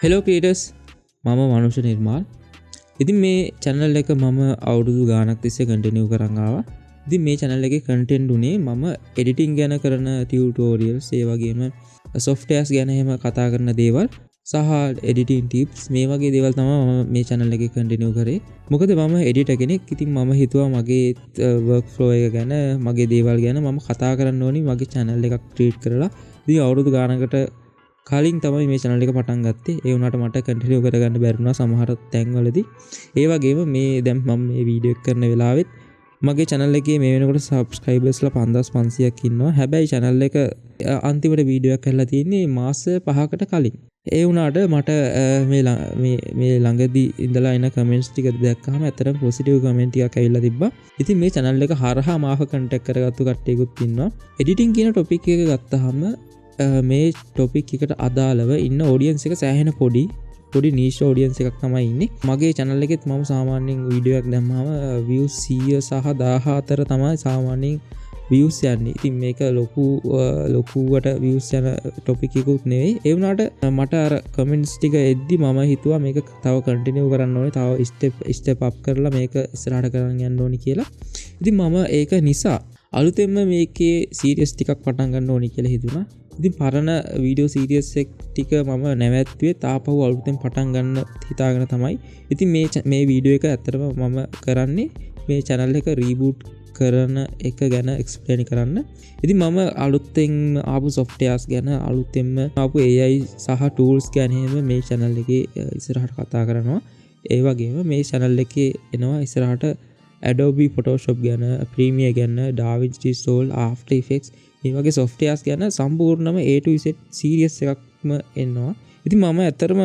Hello creators, මම මනුෂ නිර්මාල්. ඉතින් මේ චැනල් එක මම අවුරුදු ගාණක් තිස්සේ කන්ටිනියු කරන් ආවා. ඉතින් මේ චැනල් එකේ කන්ටෙන්ට් උනේ මම එඩිටිං ගැන කරන ටියුටෝරියල්ස්, ඒ වගේම සොෆ්ට්වෙයාර්ස් ගැන එහෙම කතා කරන දේවල් සහ එඩිටිං ටිප්ස්, මේ වගේ දේවල් තමයි මම මේ චැනල් එකේ කන්ටිනියු කරේ. මොකද මම එඩිටර් කෙනෙක්. ඉතින් මම හිතුවා මගේ වර්ක් ෆ්ලෝ එක ගැන, මගේ දේවල් ගැන මම කතා කරන්න ඕනි මගේ චැනල් එකක් ක්‍රියේට් කරලා. ඉතින් අවුරුදු ගාණකට කලින් තමයි මේ චැනල් එක පටන් ගත්තේ. ඒ වුණාට මට කන්ටිනියු කරගන්න බැරි වුණා සමහර තැන්වලදී. ඒ වගේම මේ දැන් මම මේ වීඩියෝ එක කරන වෙලාවෙත් මගේ චැනල් එකේ මේ වෙනකොට සබ්ස්ක්‍රයිබර්ස්ලා 5500ක් ඉන්නවා. හැබැයි චැනල් එක අන්තිමට වීඩියෝ එකක් කරලා තියෙන්නේ මාස 5කට කලින්. ඒ වුණාට මට මේ ළඟදී ඉඳලා එන කමෙන්ට්ස් ටික දැක්කහම ඇත්තටම පොසිටිව් කමෙන්ට් ටිකක් ඇවිල්ලා තිබ්බා. ඉතින් මේ චැනල් එක හරහා මාව කන්ටැක්ට් කරගත්තු කට්ටියකුත් ඉන්නවා. එඩිටිං කියන ටොපික් එක ගත්තහම මේ ටොපික් එකට අදාළව ඉන්න ඔඩියන්ස් එක සෑහෙන පොඩි නීෂ් ඔඩියන්ස් එකක් තමයි ඉන්නේ. මගේ චැනල් එකෙත් මම සාමාන්‍යයෙන් වීඩියෝ එකක් දැම්මම වීව්ස් 100 සහ 1000 අතර තමයි සාමාන්‍යයෙන් වීව්ස් යන්නේ. ඉතින් මේක ලොකුවට වීව්ස් යන ටොපික් එකකුත් නෙවෙයි. ඒ වුණාට මට අර කමෙන්ට්ස් ටික එද්දි මම හිතුවා මේක තව කන්ටිනියු කරන්න ඕනේ, තව ස්ටෙප් අප් කරලා මේක ඉස්සරහට කරන් යන්න ඕනේ කියලා. ඉතින් මම ඒක නිසා අලුතෙන්ම මේකේ සීරීස් ටිකක් පටන් ගන්න ඕනේ කියලා හිතුණා. ඉතින් පරණ වීඩියෝ සීරීස් එක ටික මම නැවැත්තුවේ තාපහු අලුතෙන් පටන් ගන්න හිතාගෙන තමයි. ඉතින් මේ වීඩියෝ එක ඇත්තටම මම කරන්නේ මේ චැනල් එක රීබූට් කරන එක ගැන එක්ස්ප්ලේන් කරන්න. ඉතින් මම අලුතෙන් ආපු සොෆ්ට්වෙයාර්ස් ගැන, අලුතෙන්ම ආපු AI සහ ටූල්ස් ගැන එහෙම මේ චැනල් එකේ ඉස්සරහට කතා කරනවා. ඒ වගේම මේ චැනල් එකේ එනවා ඉස්සරහට Adobe Photoshop ගැන, Premiere ගැන, DaVinci Resolve, After Effects මේ වගේ සොෆ්ට්වෙයාර්ස් ගැන සම්පූර්ණම A to Z series එකක්ම එනවා. ඉතින් මම ඇත්තටම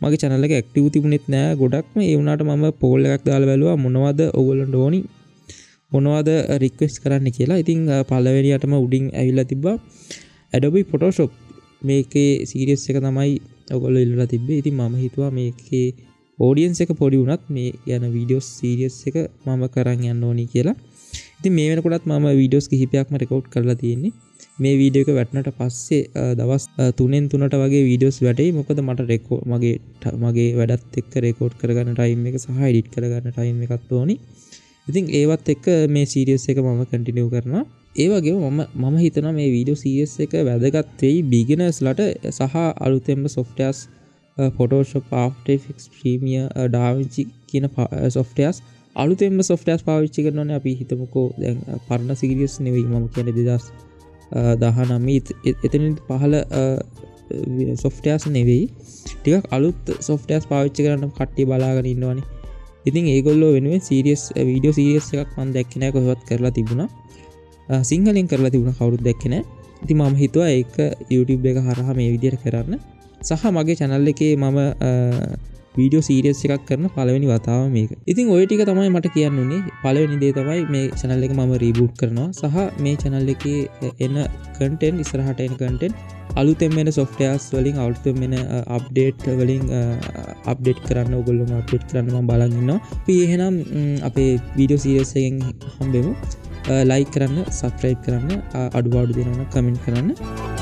මගේ චැනල් එක ඇක්ටිව් තිබුණෙත් නෑ ගොඩක්ම. ඒ වුණාට මම පෝල් එකක් දාලා බැලුවා මොනවද ඔයගොල්ලන්ට ඕනි, මොනවද රික්වෙස්ට් කරන්න කියලා. ඉතින් පළවෙනියටම උඩින් ඇවිල්ලා තිබ්බා Adobe Photoshop මේකේ සීරීස් එක තමයි ඔයගොල්ලෝ ඉල්ලලා තිබ්බේ. ඉතින් මම හිතුවා මේකේ ඔඩියන්ස් එක පොඩි වුණත් මේ යන වීඩියෝස් සීරීස් එක මම කරන් යන්න ඕනි කියලා. ඉතින් මේ වෙනකොටත් මම වීඩියෝස් කිහිපයක්ම රෙකෝඩ් කරලා තියෙන්නේ. මේ වීඩියෝ එක වැටුණට පස්සේ දවස් තුනෙන් තුනට වගේ වීඩියෝස් වැටෙයි. මොකද මට මගේ වැඩත් එක්ක රෙකෝඩ් කරගන්න ටයිම් එක සහ එඩිට් කරගන්න ටයිම් එකත් ඕනි. ඉතින් ඒවත් එක්ක මේ සීරීස් එක මම කන්ටිනියු කරනවා. ඒ වගේම මම හිතනවා මේ වීඩියෝ සීරීස් එක වැදගත් වෙයි බිගිනර්ස්ලට සහ අලුතෙන්ම softwares, Photoshop, After Effects, Premiere, DaVinci කියන සොෆ්ට්වෙයාර්ස් අලුතෙන්ම සොෆ්ට්වෙයාර්ස් පාවිච්චි කරනවානේ. අපි හිතමුකෝ දැන් පරණ සීරීස් නෙවෙයි මම කියන්නේ දෙදහස්, දහනවය එතනින් පහළ සොෆ්ට්වෙයාර්ස් නෙවෙයි, ටිකක් අලුත් සොෆ්ට්වෙයාර්ස් පාවිච්චි කරන්න කට්ටිය බලාගෙන ඉන්නවනේ. ඉතින් ඒගොල්ලෝ වෙනුවෙන් වීඩියෝ සීරීස් එකක් මම දැක්කේ නෑ කොහෙවත් කරලා තිබුණා. සිංහලෙන් කරලා තිබුණා, කවුරුත් දැක්කේ නෑ. ඉතින් මම හිතුවා ඒක YouTube එක හරහා මේ විදියට කරන්න. සහ මගේ චැනල් එකේ මම වීඩියෝ සීරීස් එකක් කරන පළවෙනි වතාව මේක. ඉතින් ඔය ටික තමයි මට කියන්න උනේ. පළවෙනි දේ තමයි මේ චැනල් එක මම රීබූට් කරනවා සහ මේ චැනල් එකේ එන කන්ටෙන්ට්, ඉස්සරහට එන කන්ටෙන්ට් අලුතෙන් එන සොෆ්ට්වෙයාර්ස් වලින් අලුතෙන් එන අප්ඩේට් වලින් අප්ඩේට් කරන්න, ඔයගොල්ලෝම අප්ඩේට් කරන්න මම බලන් ඉන්නවා. අපි එහෙනම් අපේ වීඩියෝ සීරීස් එකෙන් හම්බෙමු. ලයික් කරන්න, සබ්ස්ක්‍රයිබ් කරන්න, අඩුපාඩු දෙනවා නම් කමෙන්ට් කරන්න.